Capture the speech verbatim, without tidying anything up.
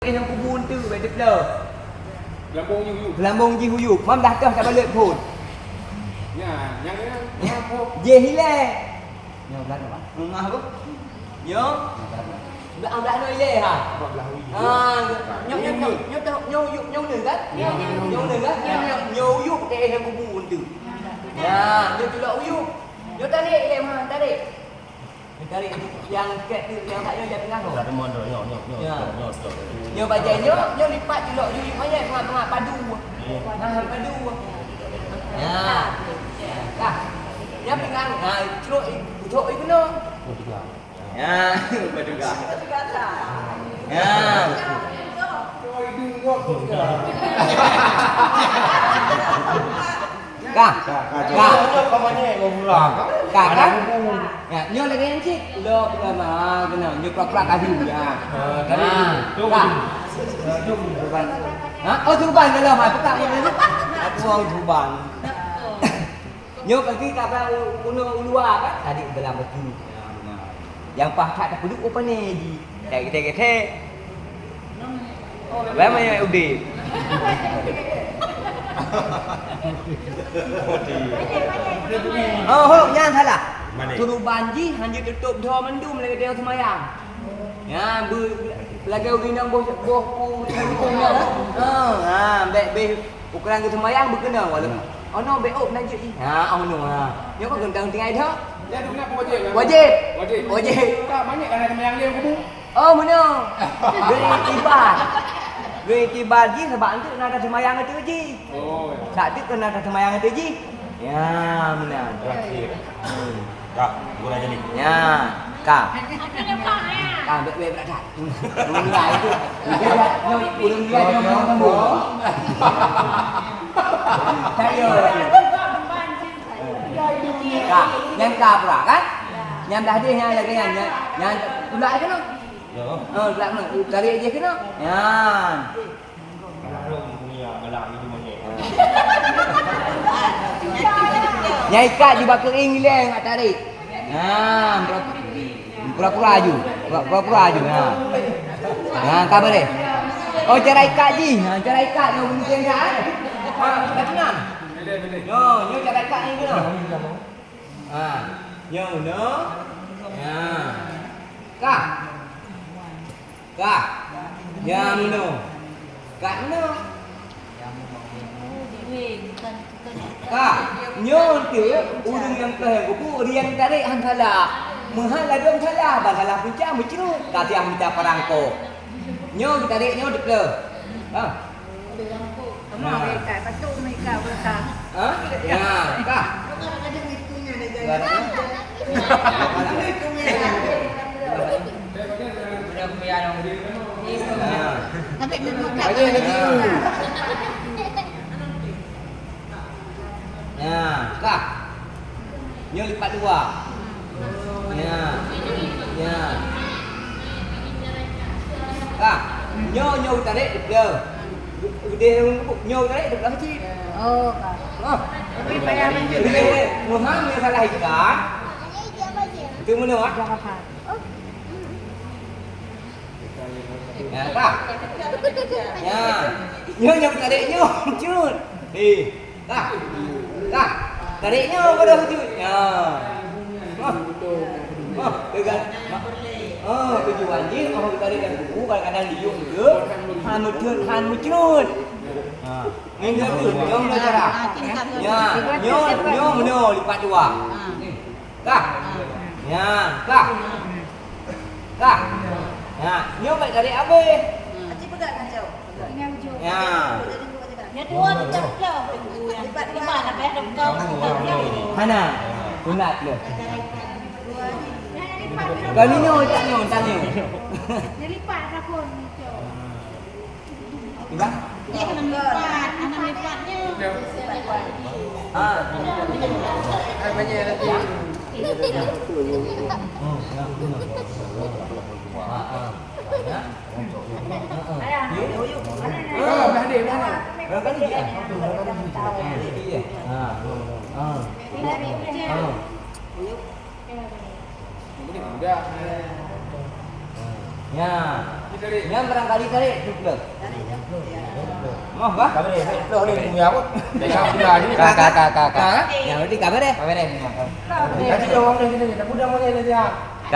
Eh, nyang kubu enteuk, bèk teuplôh. Geulambông jih huyup. Geulambông jih huyup. Mam dah keuh tabalot phôn. Nyan, nyang, nyang, nyang boh. Jih ilèe. Nyoe blah apa? Rumah apa? Nyoe? Blah, blah nyoe ilèe ha. Blah huyup. Ha, nyoe, nyoe, nyoe, nyoe, nyoe huyup, nyoe uneun kan? Nyoe, nyoe uneun kan? Nyoe, nyoe huyup, eh, nyang kubu enteuk. Ya, nyoe tulok huyup. Nyoe tarek ilèe, ma, tarek. Tarék nyang kèk tu, nyang kat nyoe jak teungoh. Dah deungon tu, nyoe, nyoe, nyoe, Ya. nyoe, nyoe, nyoe. Nyoe bajèe nyoe, nyoe lipat jilok juyuk manyèt, peungat-peungat padu. Nah, padu. Ya. Dah. Nyang peungang, ha, trok i, trok i keunoe. Ya, padu gah. Ya. Kah? Kah? Kah? Kah? Ya, nyoe lagèe nyan cit. Lo peugama keunoe, nyoe pura-pura kayu, ya. Ha, kah? Ha, oh, suruban dalam, ha, peugah nyoe. Aku orang suruban. Nyoe pasti ka bang u-, u-, u luwa kan? Tadi dalam batu. Ya, benar. Nyang paih that tapeuduek u pané jih. Gèt-gèt. Bèk manyang udép. Oh, ho, nyan salah. Suruban jih hana teutôp dhoe mandum lagèe dhoe seumayang. Nyan, beu-, lagèe ureueng inong boh, boh ku, ha, ha, bèk bèh Ukeran geuseumayang beukeunong, walau, hmm, oh no, bèk ôk nan jeuet jih. Ha, oh no, ha. Nyoe kan geuntang tinggai dah. Ya, tu kenapa wajib, kan? Wajib. Wajib. Wajib. Tak, banyak kan ada seumayang dia kubu. Oh, meunoe. Geuiktibar. Geuiktibar jih sabab enteuk na taseumayang ateueh jih. Oh, ya. Sak teuk keu na taseumayang ateueh jih. Ya, meunan. Terakhir. Hmm. Ka, guna jadi. Ya, ka. Ka, bèk, bèk, bèk, ka. Meninggai tu. Dia dah, nyoe, ureueng dia dah nyoe sambung. Saya. Ka, nyang ka pula kan? Nyang dah deh nyang lagèe nyan, nyang, nyang tulak keunoe. Ya. Ha, tulak keunoe. Tarék jih keunoe. Nyan. Nyang ikat jih bak keuieng ilèe ngon tarék. Nah, pura-pura aju. Pura-pura aju. Nah. Nah, ka beureh. Oh, cara ikat jih. Ha, cara ikat nyoe mungkin kan? Ha, dah tenang. Nyoe, nyoe cara ikat ni keunoe. Ha, nyoe, nyoe. Ha. Ka. Ka. Nyan meunoe. Ka meunoe. Ka. Nyoe teuk ureueng nyang keuh nyang kubu, ureueng nyang tarék han salah. Meuhan ladôm salah, ban salah punca meucruk. Ka siah mita parangko. Nyoe tarék nyoe teukleuh. Ha. Nah. Ha? Ya, kah? Nah. Ya, kah? Nyoe lipat dua. Ya. Ya. Ka. Nyoe, nyoe tarék teupeuleuh. Udeh nyoe tarék teupeuleuh cit. Oh, ka. Oh. Tapi payah lanjut. Udeh, Muhammad salah ikat. Itu mana, Wak? Ya, ka. Ya. Nyoe, nyoe tarék nyoe, cut. Eh. Tah. Tah. Tarék nyoe baroe sujut. Ya. Mah. Mah. Teuga-, mah. Oh, tujuan jih, oh, tarék dan kubu, kadang-kadang dijok ke, han meuteun, han meucrot. Ha. Ngon tu, nyoe cara. Ya, nyoe, nyoe, nyoe lipat dua. Tah. Ya, tah. Tah. Ya, nyoe bèk tarék habéh. Aci peugah kacau. Ya. Hana. Sunat le. Kali nyoe, tak nyoe, tak nyoe. Lipat? Lipat. Ha. Ha, ha. Ya. Ha, ha. Ya. Ha, ha. Ha. Ha. Ya. Nyan barangkali tarék tu pula. Moh bah? Ka beureh, beureh. Ka, ka, ka, ka. Ha? Nyang berarti ka beureh. Ka beureh. Jadi orang dah sini, dah mudah mana dia.